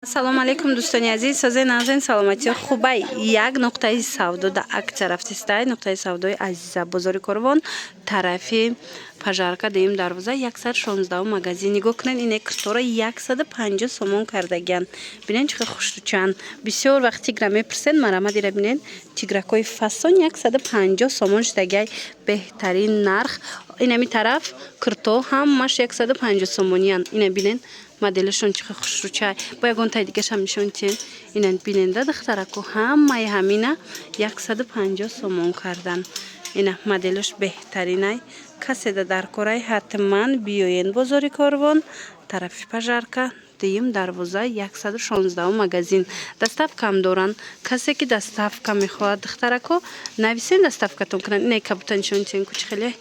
Ассалому алайкум, дӯстони азиз, созен, нағзен, саломатиё хубай. Як нуқтаи савдо да акция рафтистай, нуқтаи савдои Азиза, бозори Корвон, тарафи Пожарка, дуюм дарвоза, 116 магазин. Нигоҳ кунед, ине киртора 150 сомон кардагиян. Бинед, чӣ хел хушрӯчанд. Бисёр вақт тигра мепурсед, марҳамат, ира бинед. Тигракҳои фасон 150 сомон шудагиай, беҳтарин нарх. Инами тараф кирто ҳамаш 150 сомониян. Ина бинед, моделашон чӣ хел хушрӯчай. Бо ягон тай дигашам нишон тиҳем. Ина биненда, духтарако, ҳамаи ҳамина 150 сомон кардан. Ина моделаш беҳтаринай. Каседа дар корай, ҳатман биёен бозори Корвон, тарафи Пожарка, дуюм дарвоза, 116 магазин. Доставкаам доранд. Касе ки доставка мехоҳад, духтарако, нависен, доставкатон кунанд. Ина кабута нишон тиҳем, ку чӣ хеле.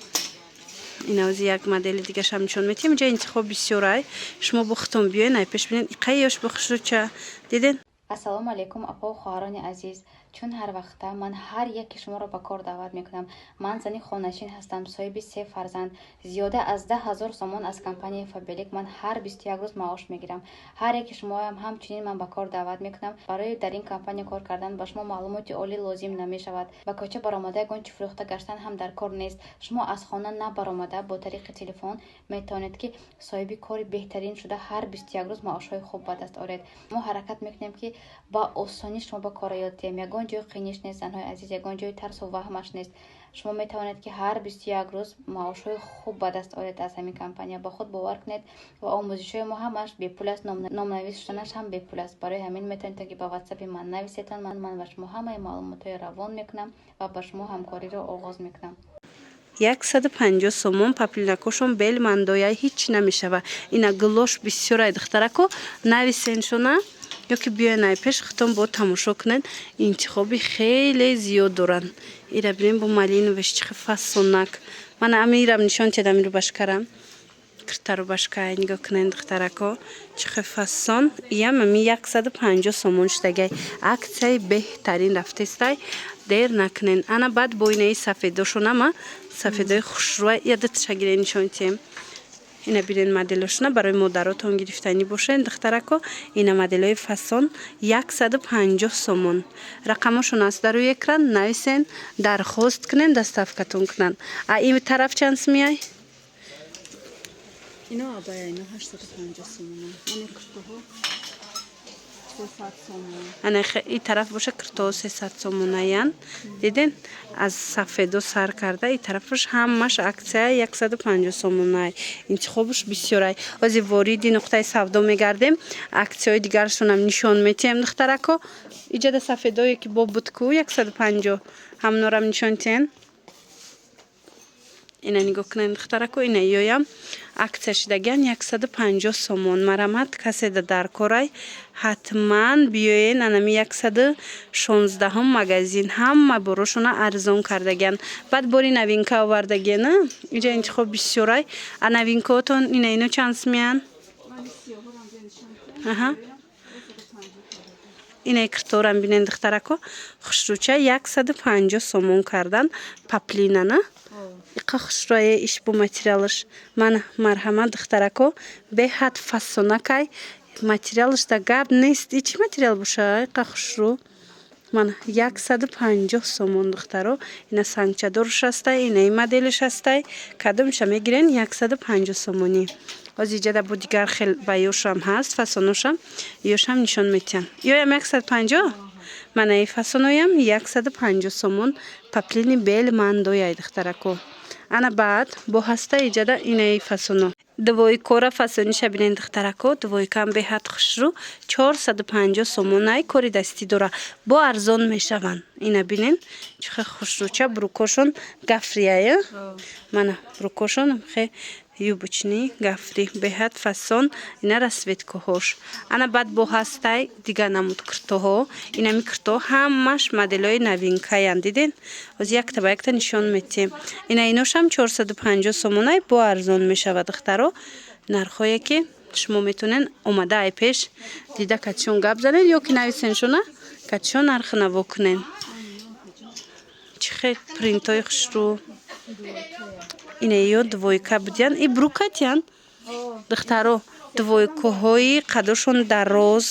Инавзи як модели дигашам нишон метиҳем. Инҷа интихоб бисёрай. Шумо бо худтон биёен, ай пеш бинед. Иқаи ёш бо хушрӯча, диден. Ассалому алайкум, апо, хоҳарони азиз. Чун ҳар вақта ман ҳар яке шуморо ба кор даъват мекунам. Ман зани хонашин ҳастам, соҳиби се фарзанд. Зиёда аз 10 000 сомон аз компанияи Фаберлик ман ҳар 21 рӯз маош мегирам. Ҳар яке шумоам ҳамчунин ман ба кор даъват мекунам. Барои дар ин компания кор кардан ба шумо маълумоти олӣ лозим намешавад. Ба кӯча баромада ягон чӣ фурӯхта гаштан ҳам дар кор нест. Шумо аз хона набаромада, бо тариқи телефон метавонед, ки соҳиби кори беҳтарин шуда, ҳар 21 рӯз маошҳои хуб ба даст оред. Мо ҳаракат мекунем, ки ба осонӣ шумо ба кора ёд диҳем. Ягон ҷои қииниш нест, занҳои азиз, ягон ҷои тарсу ваҳмаш нест. Шумо метавонед, ки ҳар 21 рӯз маошҳои хуб ба даст оред аз ҳамин компания. Ба худ бовар кунед ва омӯзишҳои мо ҳамаш бепул аст, номнавис шуданаш ҳам бепул аст. Барои ҳамин метавонед, ки ба ватсапи ман нависетон. Ман ба шумо ҳамаи маълумотҳои равон мекунам ва ба шумо ҳамкориро оғоз мекунам. 150 сомон. Поплинакошон белмандоя, ҳеҷ намешава. Ина гулош бисёрай, духтарако, нависеншона ё ки биёен ай пеш, худтон бо тамошо кунед. Интихоби хеле зиёд доранд. Ира бинем, бо малиноваш чӣ хел фасонак. Мана амирам нишон тиҳад, ами рубашкарам, кирта рубашка. Нигоҳ кунед, духтарако, чӣ хел фасон. Иям ами 150 сомон шудагай. Аксияи беҳтарин рафтестай, дер накунен. Ана баъд бо инаи сафедошонама, сафедои хушрӯа ядатша гирен, нишон тиҳем. Ина бинед моделошона, барои модаротон гирифтанӣ бошед, духтарако. Ина моделҳои фасон 150 сомон. Рақамошон аст дар рӯи экран, нависен, дархост кунен, доставкатон кунанд. А ин тараф чанд сумияй? Ино абая, ино 850 сомона. Мани куртаҳо 300 сомон. Ана и тараф боша, киртоҳо 300 сомонаян. Диден, аз сафедо сар карда и тарафаш ҳамаш аксия 150 сомонай. Интихобаш бисёрай. Ҳозир вориди нуқтаи савдо мегардем, аксияҳои дигарашонам нишон метиҳем, духтарако. Иҷада сафедое ки бо буд ку 150, ҳамнорам нишон тиҳен. Ина нигоҳ кунед, духтарако, ина ёям аксия шудагиан, 150 сомон. Марҳамат, каседа дар корай, ҳатман биёен анами 116-ум магазин. Ҳама борошона арзон кардагиан. Баъд бори новинка овардагиана, инҷа интихоб бисёрай. А новинкаотон ина ино чанд сумиян? Аҳа, инаи кирторам бинен, духтарако, хушрӯча, 150 сомон кардан. Поплинана иқа хушрӯае, иш бо материалаш. Мана, марҳамат, духтарако, беҳад фасонакай. Материалаш да гап нест. И чӣ материал боша, иқа хушрӯ? Мана 150 сомон, духтаро. Ина сангчадорш ҳастай, инаи моделш ҳастай. Кадомша мегирен, 150 сомонӣ. Ҳозир иҷада бо дигар хел ба ёшам ҳаст, фасоношам, ёшам нишон метиҳам. Ёям 150. Мана и фасоноям 150 сомон. Поплини белмандояй, духтарако. Ана баъд бо ҳаста иҷада инаи фасоно. Двойкора фасониша бинен, духтарако. Двойкам беҳад хушрӯ, 450 сомонай. Кори дастӣ дора, бо арзон мешаванд. Ина бинен, чӣ хел хушрӯча. Брюкошон гафрияя. Мана брюкошон хе юбочный гафри, беҳад фасон. Ина расцветкаҳош. Ана баъд бо ҳастай дигар намуд киртоҳо. Инами киртоҳо ҳамаш моделҳои новинкаянд. Диден, ҳозир якта ба якта нишон метиҳем. Ина иношам 450 сомонай, бо арзон мешавад, духтаро. Нархҳое ки шумо метавонед омада ай пеш дида, катишон гап занед ё ки нависеншона, катишон нархи наво кунед. Чӣ хел принтҳои хушрӯ! Ина ё двойка будиян, и брюкатиян, духтаро. Двойкаҳои қадошон дароз,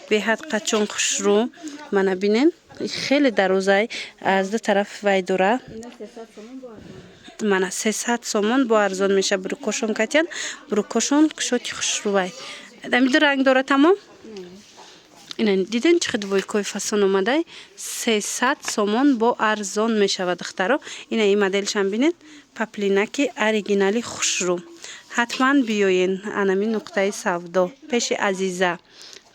беҳад қадшон хушрӯ. Мана бинен, хеле дарозай, аз ду тараф вай дора. Мана, 300 сомон бо арзон меша. Брюкошон катян, брюкошон кушоти хушрӯвай. Ами ду ранг дора, тамом. Ина диден, чӣ двойкаи фасон омадай, 300 сомон бо арзон мешавад, духтаро. Ина ин моделшам бинед, поплинаки оригинали хушрӯ. Ҳатман биёен анами нуқтаи савдо пеши Азиза.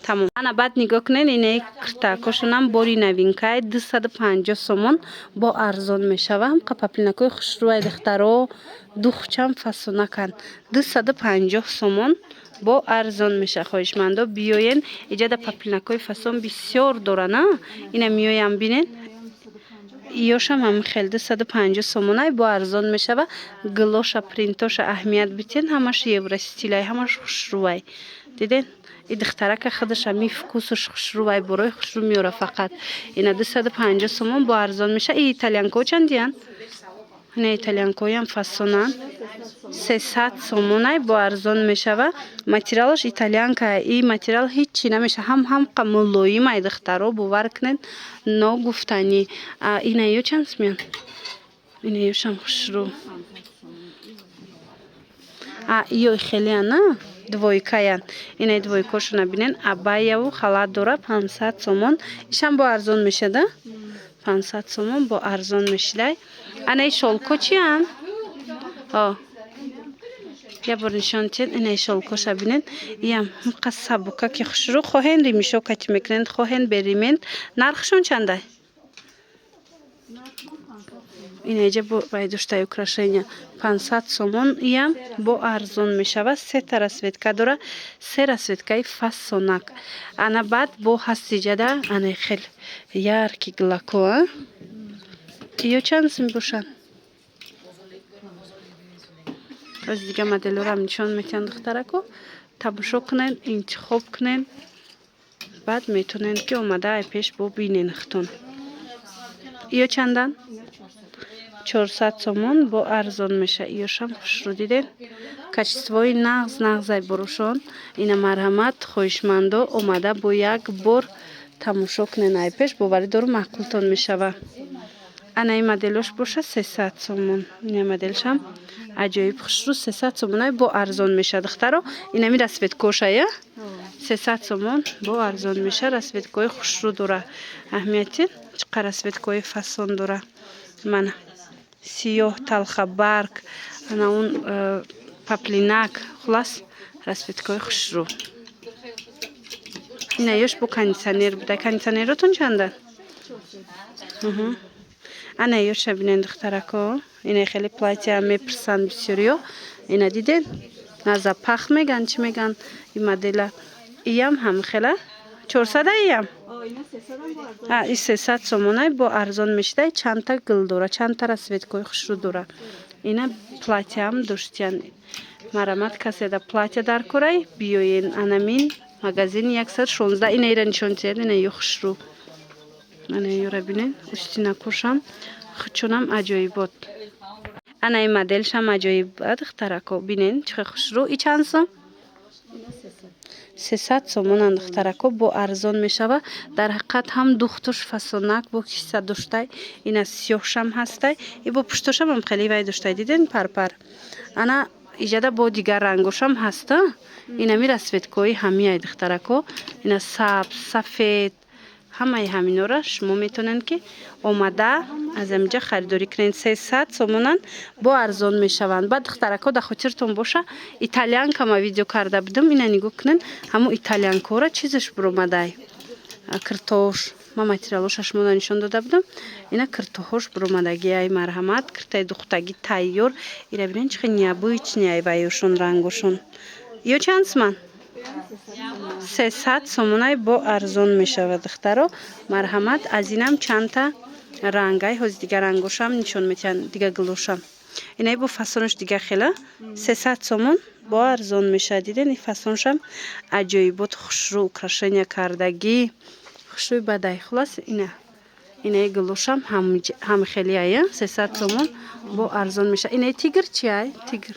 Тамом. Ана баъд нигоҳ кунед, инаи киртакошонам бори новинкай, 250 сомон бо арзон мешава. Ҳамқа поплинакҳои хушрӯай, духтаро, духчам фасонаканд. 250 сомон бо арзон меша. Хоҳишмандо биёен, иҷада поплинакҳои фасон бисёр дорана. Ина миёям, бинен, ёшам ҳам хел 250 сомонай, бо арзон мешава. Гилоша, принтоша аҳамият битен, ҳамаш евростилай, ҳамаш хушрӯвай. Диден, и духтарака худаш ами вкусаш хушрӯвай, борои хушрӯ меёра фақат. Ина 250 сомон бо арзон меша. И итальянкао чандиян? Ина итальянкоям фасонанд, 300 сомонай, бо арзон мешава. Материалаш итальянка, и материал ҳичи намеша, ҳам ҳамқа мулоимай, духтаро, бовар кунед, ногуфтанӣ. Ина ё чанд сумян? Ина ёшам хушрӯ. А ё хелеян, на двойкаян. Инаи двойкошона бинен, абайяву халат дора, 500 сомон. Ишам бо арзон мешада, 500 сомон бо арзон мешидай. Анаи шолко чиян? Я бор нишон тиҳед. Инаи шолкоша бинед, иям ҳамқа сабукаки хушрӯ. Хоҳен, ремешо кати мекунед, хоҳен, беремень. Нархшон чандай? Инаиҷа бай доштаи украшения, 500 сомон, иям бо арзон мешавад. Сета расцветка дора, се расцветкаи фасонак. Ана баъд бо ҳастиҷада анаи хел яркий гилако. Ё чанд сум бошанд? Боз дига моделҳоро нишон метиҳанд, духтарако. Тамошо кунед, интихоб кунед, баъд метавонед, ки омада ай пеш бо бинен худтон. Ё чандан? 400 сомон бо арзон меша. Ёшам хушрӯ, дидед, качествои нағз, нағзай бурушон. Ина марҳамат, хоҳишмандо омада бо як бор тамошо кунед ай пеш, боварӣ дорум, маъқултон мешава. Ана ин моделош боша, 300 сомон. Ина моделшам аҷоиб хушрӯ, 300 сомонай, бо арзон меша, духтаро. Инами расцветкоша я 300 сомон бо арзон меша. Расцветкои хушрӯ дора, аҳамияти чӣ қадр расцветкои фасон дора. Мана сиёҳ, талхабарг, ана он поплинак, хулас, расцветкои хушрӯ. Ина ёш бо кондитсионер буда. Кондитсионеротон чанда? Ана ёша бинен, духтарако. Ина хеле платья мепурсанд бисёриё. Ина диден, назапах меган, чӣ меган и модела. Иям ҳам хела 400, иям и 300 сомонай, бо арзон мешидай. Чандта гул дора, чандта расцветкои хушрӯ дора. Ина платьям доштиян. Марамат, каседа платья дар корай, биёен анамин магазини 116. Ина ира нишон диҳед, ина ё хушрӯ. Ана ёра бинен, устинакошам хучонам аҷоибот. Ана ин моделшам аҷоиб, духтарако, бинен, чӣ хел хушрӯ. И чанд сом? 300 сомонанд, духтарако, бо арзон мешава. Дар ҳақиқат ҳам духтуш фасонак, бо киса доштай. Ина сиёҳшам ҳастай, и бо пуштошам ҳам хеле вай доштай, диден, парпар. Ана иҷада бо дигар рангошам ҳаста. Инами расцветкои ҳамияй, духтарако. Ина сабз, сафед, ҳамаи ҳаминора шумо метавонед, ки омада аз ҳаминҷа харидорӣ кунед. 300 сомонанд, бо арзон мешаванд. Баъд, духтарако, дар хотиртон боша, итальянка ма видео карда будам. Ина нигоҳ кунед, ҳамун итальянкора чизаш буромадай, киртош. Ман материалоша шуморо нишон дода будам. Ина киртоҳош буромадагиай. Марҳамат, киртаи духтагӣ тайёр. Ира бинед, чӣ хел необычный ай вайошон, рангошон. Ё чанд суман? 300 сомонай, бо арзон мешавад, духтаро. Марҳамат, аз инам чандта рангай. Ҳозир дигар рангошам нишон метиҳанд, дига гулошам. Инаи бо фасонаш дига хела, 300 сомон бо арзон мешавад. Диден, ин фасоншам аҷоибот, хушрӯ, украшения кардагӣ, хушрӯи бадай. Хулас, ина инаи гулошам ҳам хелиая, 300 сомон бо арзон мешавад. Инаи тигр чиай? Тигр,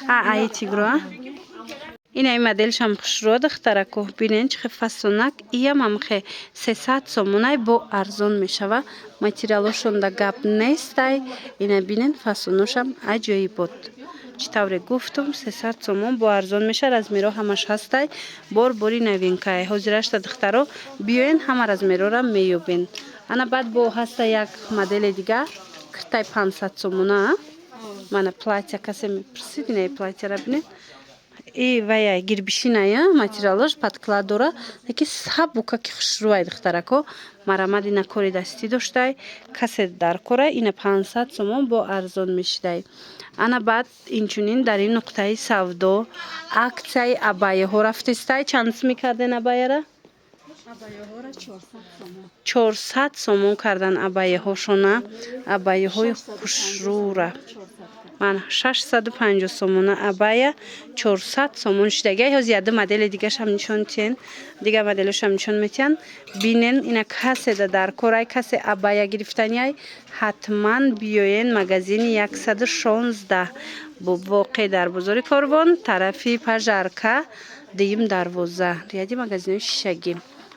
а аи тигро. Инаи моделшам хушрӯ, духтарако, бинен, чӣ хел фасонак. Иям ҳамхе 300 сомонай, бо арзон мешава. Материалошонда гап нестай. Ина бинен, фасоношам аҷоибот. Чӣ тавре гуфтум, 300 сомон, бо арзон меша. Размеро ҳамаш ҳастай. Бор бори новинкай ҳозирашта, духтаро, биёен, ҳама размерора меёбен. Ана баъд бо ҳаста як модели дига, киртай 500 сомона. Мана платья касе мепурсид, инаи платьяра бинед. И вая гирбишиная, материалош подклад дора, леки сабука ки хушрӯай, духтарако, марамад. Ина кори дастӣ доштай. Касе дар кора, ина 500 сомон, бо арзон мешидай. Ана баъд инчунин дар ин нуқтаи савдо аксияи абайяҳо рафтестай. Чанд суми карден абайяра? Абайяҳоро 400 сомон. 400 сомон кардан абайяҳошона, абайяҳои хушрӯра. Ман 650 сомона абая 400 сомон шидагай. Ҳозир яду модели дигашам нишон тиҳен, дигар моделошам нишон метиҳан. Бинен, ина каседа дар корай, касе абая гирифтаниай, ҳатман биёен магазини 116, воқеъ дар бозори Корвон, тарафи Пожарка, дуюм дарвоза, ряди магазинои шишагӣ.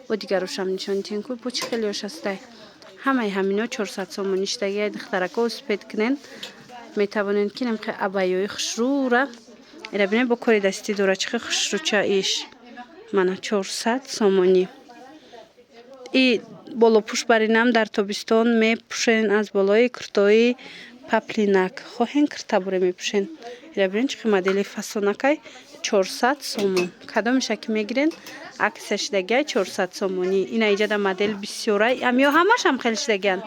Бо дигарошам нишон тиҳен ку, бо чӣ хелиош ҳастай. Ҳамаи ҳамино 400 сомонӣ шидагиай, духтарако, успеть кунен. Метавонед ки намхе абайёи хушрӯра ира бинед, бо кори дастӣ дора, чӣ хел хушрӯча иш. Мана, 400 сомонӣ. И болопӯш баринам дар тобистон мепӯшен, аз болои куртои поплинак хоҳен, кирта буре мепӯшен. Ира бинед, чӣ хел модели фасонакай, 400 сомон. Кадомеша ки мегирен, аксия шидагиай, 400 сомонӣ. Ина иҷада модел бисёрай, амё ҳамашам хеле шидагиян.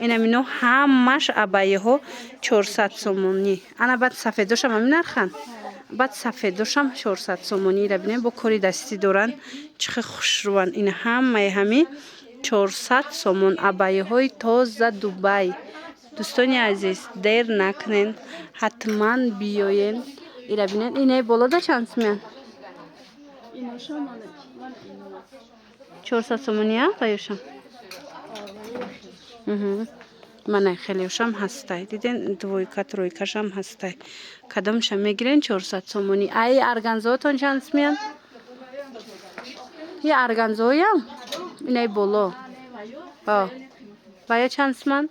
Инамино ҳамаш абайҳо 400 сомонӣ. Ана баъд сафедошам ҳамин нархан. Баъд сафедошам 400 сомонӣ. Ира бинед, бо кори дастӣ доранд, чӣ хел хушрӯванд. Ин ҳамаи ҳами 400 сомон, абайҳои тоза Дубай. Дӯстони азиз, дер накунен, ҳатман биёен. Ира бинед, инаи болода чанд сумян? Иношо мана ино. 400 сомония ваюшам. Мана хелеошам ҳастай, диден, двойка, тройкашам ҳастай. Кадомша мегирен, 400 сомонӣ. Ай органзоотон чанд сумян? И органзоям инаи боло вая чанд суман?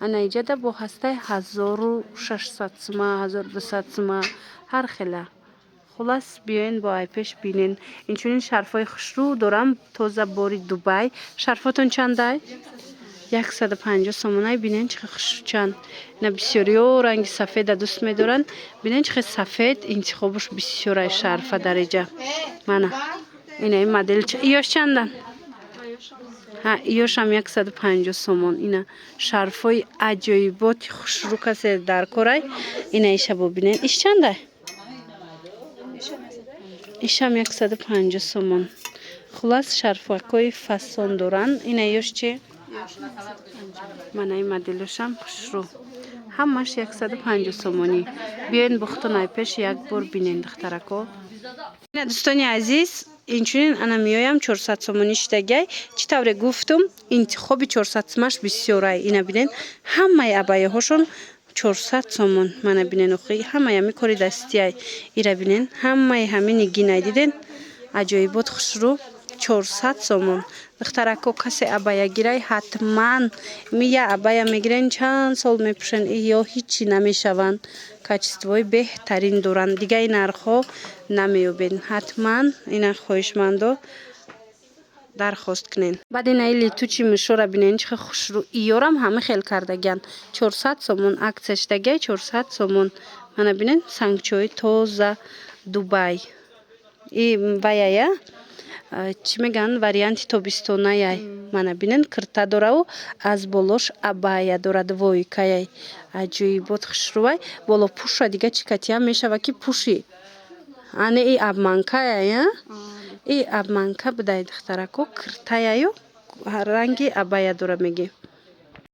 Ана иҷада бо ҳастай 1600 сума, 1200 сума, ҳар хела. Хулас, биёен, бо айпеш бинен. Инчунин шарфҳои хушрӯ дорам, тоза бори Дубай. Шарфотон чандай? 150 сомонай. Бинен, чӣ хел хушрӯчанд. Ина бисёриҳо ранги сафеда дӯст медоранд. Бинен, чӣ хел сафед, интихобуш бисёрай шарфа дар иҷа. Мана ина ин модел иёш чандан? Ҳа, иёшам 150 сомон. Ина шарфҳои аҷоиботи хушрӯ, касе дар корай, ина иша бубинен. Иш чандай? Ишам 150 сомон. Хулас, шарфакҳои фасон доранд. Ина ёш чи? Мана ин моделошам хушрӯ, ҳамаш 150 сомонӣ. Биёен, бухтон айпеш як бор бинен, духтарако. Ина, дӯстони азиз, инчунин ана меоям, 400 сомонӣ шидагиай. Чӣ тавре гуфтум, интихоби 400 сумаш бисёрай. Ина бинен, ҳамаи абайяҳошон 400 сомон. Мана бинен, охи ҳамаи ҳами кори дастиай. Ира бинен, ҳамаи ҳами нигинай, диден, аҷоибот, хушрӯ, 400 сомон. Духтарако, касе абая гирай, ҳатман мия абая мегирен, чанд сол мепӯшен, ё ҳичи намешаванд. Качествои беҳтарин доранд, дигаи нархҳо намеёбед. Ҳатман ина хоҳишмандо дархост кунед. Баъд инаи летучий мышора бинен, чӣ хел хушрӯ. Иёрам ҳама хел кардагиянд, 400 сомон, аксия шидагиай, 400 сомон. Мана бинен, сангчои тоза Дубай. И ваяя чӣ мегӯянд, варианти тобистонаяй. Мана бинен, кирта дораву аз болош абая дорад, двойкаяй, аҷоибот, хушрӯвай. Болопӯша дига чӣ катиям мешава ки пӯши. Ане и обманкаяй, и обманка будай, духтарако, киртаяю ранги абая дора мегӣ.